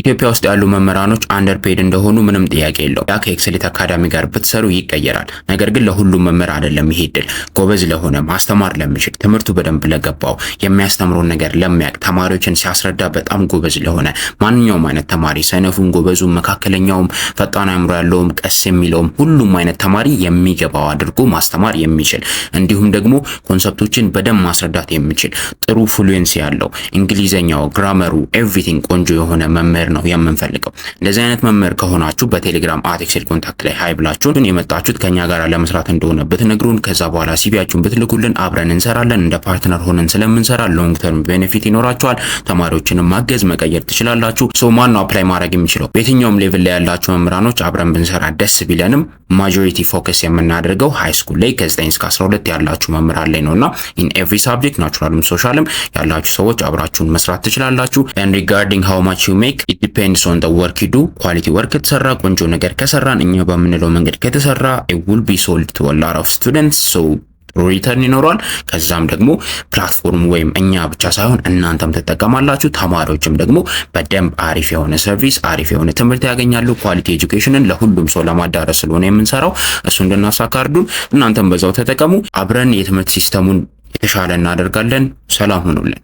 ኢትዮጵያ ውስጥ ያሉ መምህራኖች underpaid እንደሆኑ ምንም ጥያቄ የለውም። ያ ከኤክሰሌት አካዳሚ ጋር ብትሰሩ ይቀየራል። ነገር ግን ለሁሉም መምህር አይደለም ይሄ እድል። ጎበዝ ለሆነ፣ ማስተማር ለሚችል፣ ትምህርቱ በደንብ ለገባው፣ የሚያስተምረውን ነገር ለሚያውቅ፣ ተማሪዎችን ሲያስረዳ በጣም ጎበዝ ለሆነ፣ ማንኛውም አይነት ተማሪ ሰነፉም፣ ጎበዙም፣ መካከለኛውም፣ ፈጣን አእምሮ ያለውም፣ ቀስ የሚለውም፣ ሁሉም አይነት ተማሪ የሚገባው አድርጎ ማስተማር የሚችል፣ እንዲሁም ደግሞ concept ኦችን በደንብ ማስረዳት የሚችል፣ ጥሩ fluency ያለው፣ እንግሊዘኛው፣ grammar ኡ፣ everything ቆንጆ የሆነ መምህር ነው የምንፈልገው። እንደዚህ አይነት መምህር ከሆናችሁ በቴሌግራም @ኤክሴል contact ላይ hi ብላችሁን የመጣችሁት ከኛ ጋር ለመስራት እንደሆነ ብትነግሩን፣ ከዛ በኋላ CV ያችሁን ብትልኩልን አብረን እንሰራለን። እንደ partner ሆነን ስለምንሰራ long term benefit ይኖራችኋል። ተማሪዎችንም ማገዝ መቀየር ትችላላችሁ። So ማን ነው apply ማድረግ የሚችለው? በየትኛውም level ላይ ያላችሁ መምህራኖች አብረን ብንሰራ ደስ ቢለንም majority focus የምናደርገው high school ላይ ከ9 እስከ 12 ያላችሁ መምህራን ላይ ነውና in every subject natural ም social ም ያላችሁ ሰዎች አብራችሁን መስራት ትችላላችሁ። And regarding how much you make, it depends on the work you do። Quality work ከተሰራ፣ ቆንጆ ነገር ከሰራን፣ እኛ በምንለው መንገድ ከተሰራ it will be sold to a lot of students, so ጥሩ return ይኖረዋል። ከዛም ደግሞ platform ወይም እኛ ብቻ ሳይሆን እናንተም ትጠቀማላችሁ። ተማሪዎችም ደግሞ በደንብ አሪፍ የሆነ service፣ አሪፍ የሆነ ትምህርት ያገኛሉ። Quality education ን ለሁሉም ሰው ለማዳረስ ስለሆነ የምንሰራው እሱ እንድናሳካ እርዱን። እናንተም በዛው ተጠቀሙ። አብረን የትምህርት system ኡን የተሻለ እናደርጋለን። ሰላም ሁኑልን።